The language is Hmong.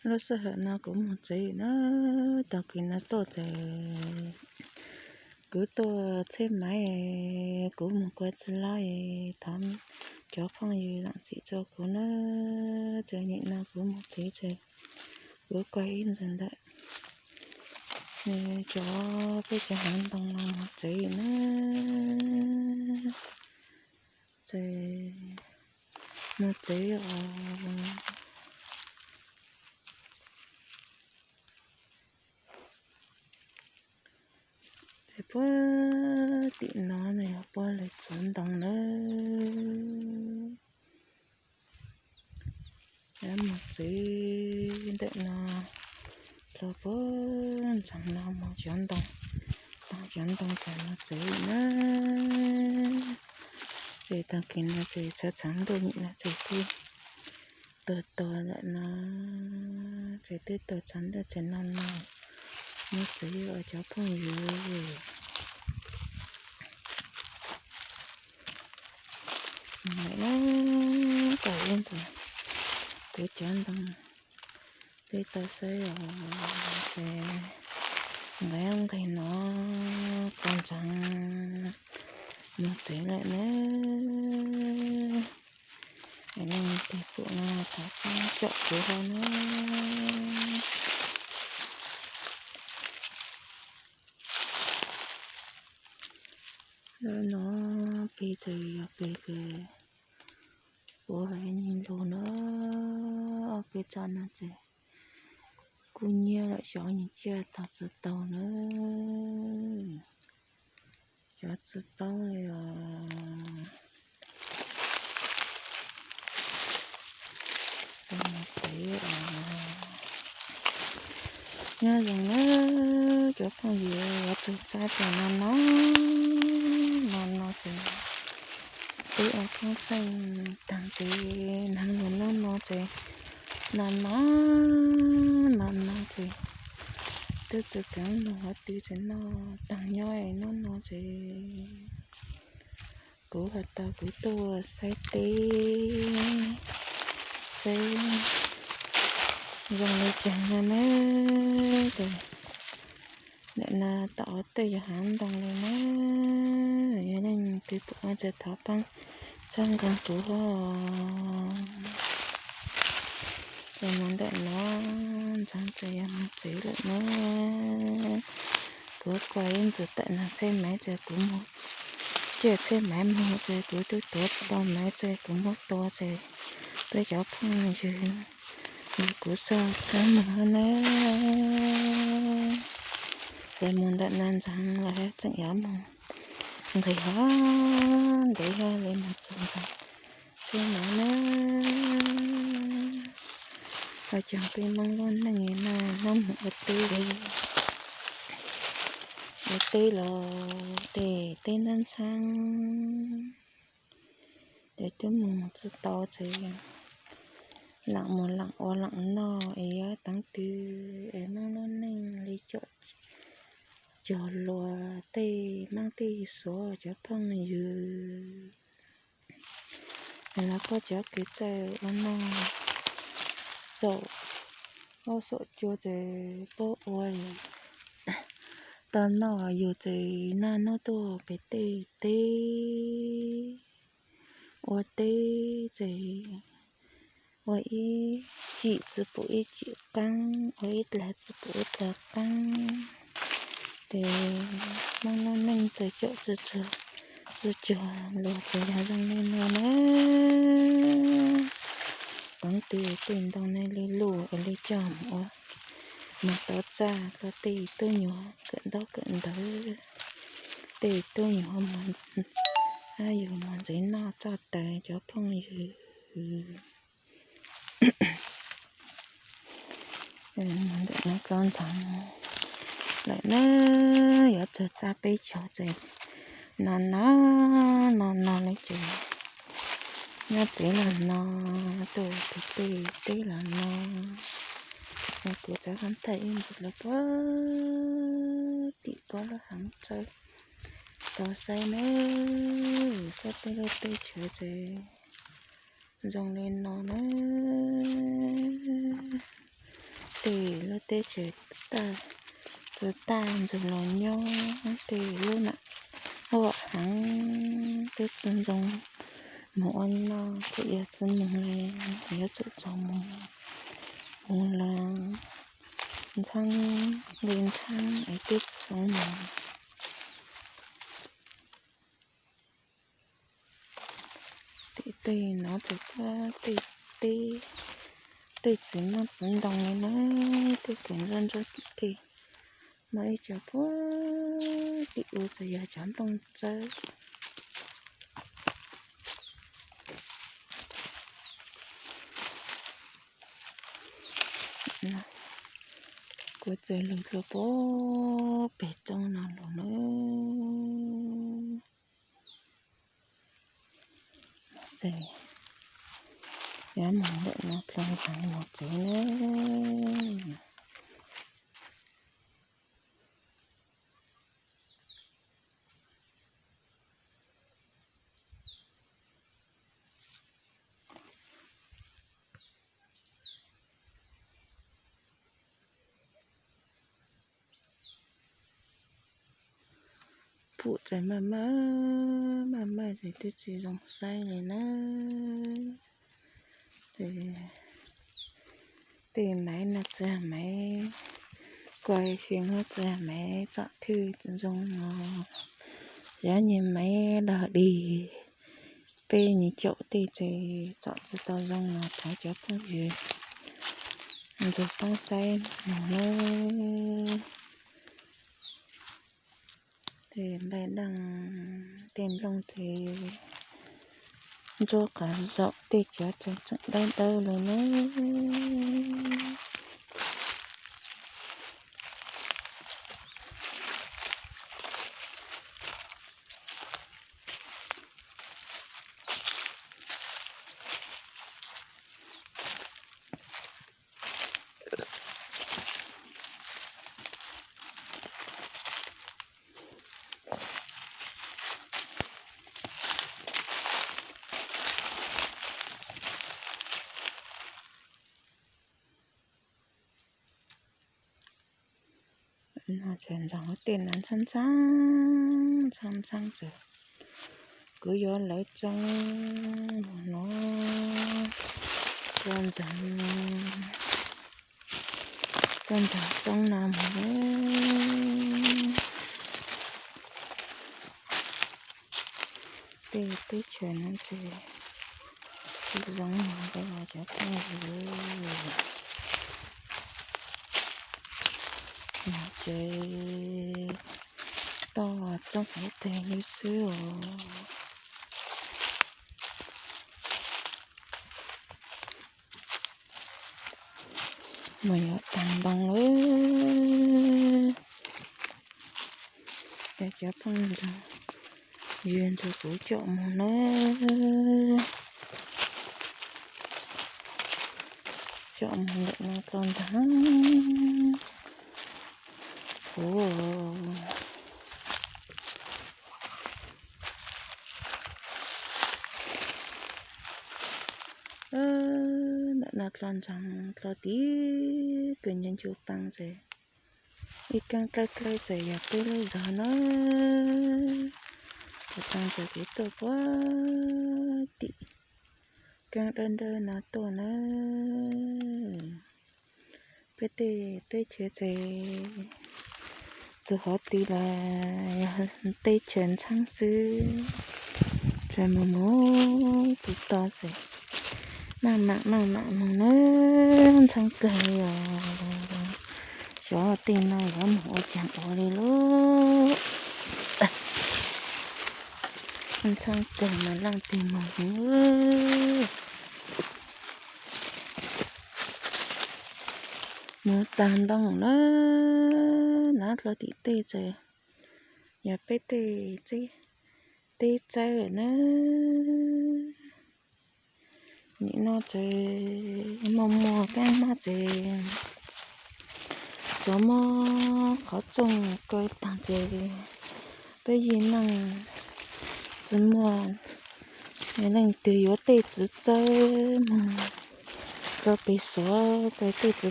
Lub sij hawm no kuv mus tsev na, tag kis no tuaj ces kuv tuaj txheb maiv, kuv mus kua txiv laub, thov cov phooj ywg zam txim rau kuv na. Ces nim no kuv mus tsev ces kuv kua ib ntsis ntawm cov, peb cov hav ntoo no mus tsev na. Ces mus tsev os. Ces puag tim no nws yog puag lawv txiv ntoo nawb. Mus tsev ntawm no, los puag ntxeev no mus cov ntoo, taag cov ntoo ces mus tsev na. Ces tag kis no ces tshav tshav ntuj nim no ces twb tuag tuag lawm no. Ces twb tuag tshav ntuj ces no no, mus tsev os cov phooj ywg. Lawm na, kuv ib ntsis, kuv cov ntoo peb tau saib os, ces nqes nqes no koj ntxeev mus tsev lawm na. Leej twg pum no thov pab coj kuv hlo na. Lawm no peb tsev yog peb ces kuv hais nyiag lug na, peb tsob no ces kuj nyiab lawm xyov nyias tsiaj tau tsis tau na. Xyov tsis paub li os. Mus tsev os. Nyob zoo na cov phooj ywg, yuav txog txaj ces no no, no no ces peb ua thoob txheej taag ces nag los nub no ces no no, no no ces twb tsis kheev lug qhov twg ces noj taag nyob nub no ces kuv has tas kuv tuaj saib teb, saib zoo li cas no na. Ces ntawm no tom tej yog hav ntoo li na, yog leej twg pum no ces thov pab txhawb nqa kuv os. Ces mus ntawm no ntxeev ces yog mus tsev lawm na. Kuv kua ib ntsis tawm nag txheb maiv ces kuv mus, ciaj txheb maiv mus ces kuv twb tuav tsis tau maiv ces kuv muab tua ces peb cov phooj ywg, kuv txog kab mus na. Ces mus ntawm no ntxeev los tseem yuav mus nqis hov ntev hov li mus txog ntxeev xwb no na. Ua cas peb Hmoob lub neej no hnub mus ua teb li, ua teb los tej teb ntxhab ntxhab, ces twb mus tsis tau ces lam mus lam ua lam noj es yuav teev twg es Hmoob lub neej li cov cog lus tej Hmoob tej Suav cov phooj ywg. Es los koj cov kws txawj ua noj, txaus ob saum cua ces puab ua tau noj yug ces naj nub tuaj pem tej teb ua teb ces ua ib cim tsi pum ib cim qaab, ua ib dlaag tsi pum ib dlaag qaab. Ces Hmoob lub neej txawm caum tsi tsuag, tsi tsuag luag ces yog zoo li no na. Teev twg tej ntoo ne li luj es li coj mus ua, mus tau txaj rau tej tub nyuag kawm ntaub kawm ntawv, tej tub nyuag mus, yug mus ntxiv noj txoj taws cov phooj ywg. Ntawm no koj ntxeev lawm na, yuav txog txaj peb caug ces no no, no no li ces nyob tsev los no, tuaj pem tej teb los no. Kuv txav koj thaij ib ntsis lawv puag tim puab lub haav tsaws tau saib na, saib peb lub teb chaws ces zoo li no na. tej lub teb chaws txi tag ntxuag los nyob tej lub nam huam heev twb txi ntxoo mus ua noj kuj yog txi mus li, yuav tsum txhob mus, mus los ntxhab li ntxhab es twb txi zoo mus. Tim tej no ces tej teb, tej txiv maj txiv ntoo li na, tej kev nroj nroj tim tej, muaj ib co puag tim ub txawm yog cov nplooj tsawb. Kuv txawm lug dlua puag pem roob no los na. Ces yuav mus ntawm no dlhau ntawd mus tsev na. Pum txawm maj maj, maj maj ces twb tsis zoo saib li na. Ces tej maiv no txawm maiv, koj xyoo no txawm maiv txom thwj tsis zoo no. Yog nyias maiv dog dig, peb nyias caum tej ces txom tsis tau zoo no thov cov phooj ywg ntxuag poob saib mus nawb. Tej nplaig daj, tej nplooj tej ntsuab qhov zaum tej cov tseem dawb dawb li nawb. No ces ntxoov tej no ntxhab ntxhab, ntxhab ntxhab ces kuv yuav lawv tsoo mus no, koj ntxoov, koj ntxoov tsoo no mus. Tej teb chaws no ces tsis zoo li cov phooj ywg. No ces toj tsoob hauv teg li xwb os. Mas yuav tag ntoo lawm. Cov phooj ywg nrog kuv caum mus nawb. Caum mus ntawm no tau ntag. Kuv ntawm no dlo ntsoog dlo tib kws ncu ncu tau ces ib keeb dlawb dlawb ces yog peb lub zog na. Kuv tau ntawm kev tuaj puag tim keeb dawb dawb no tuaj na. Peb tej teb chaws ces txug qhov twg los yog teb chaws ntxhab xwb, tsuas mus mus tsis tau ces maj mam maj mam mus na, ntxhab kawg li os. Xyov tej no yuav mus ua caag ua li lauj. Ntxhab kawg mas leej twg mus heev. Mus tag ntoo na, nav dlua tim tej ces yog peb tej teb txawb na. Nim no ces muaj muaj kab hmab ces xyov muab qhov txooj kaw taag ces peb yig neej tsis muaj leej twg yuav tej txiv txawb moog rau peg suav txais tej txiv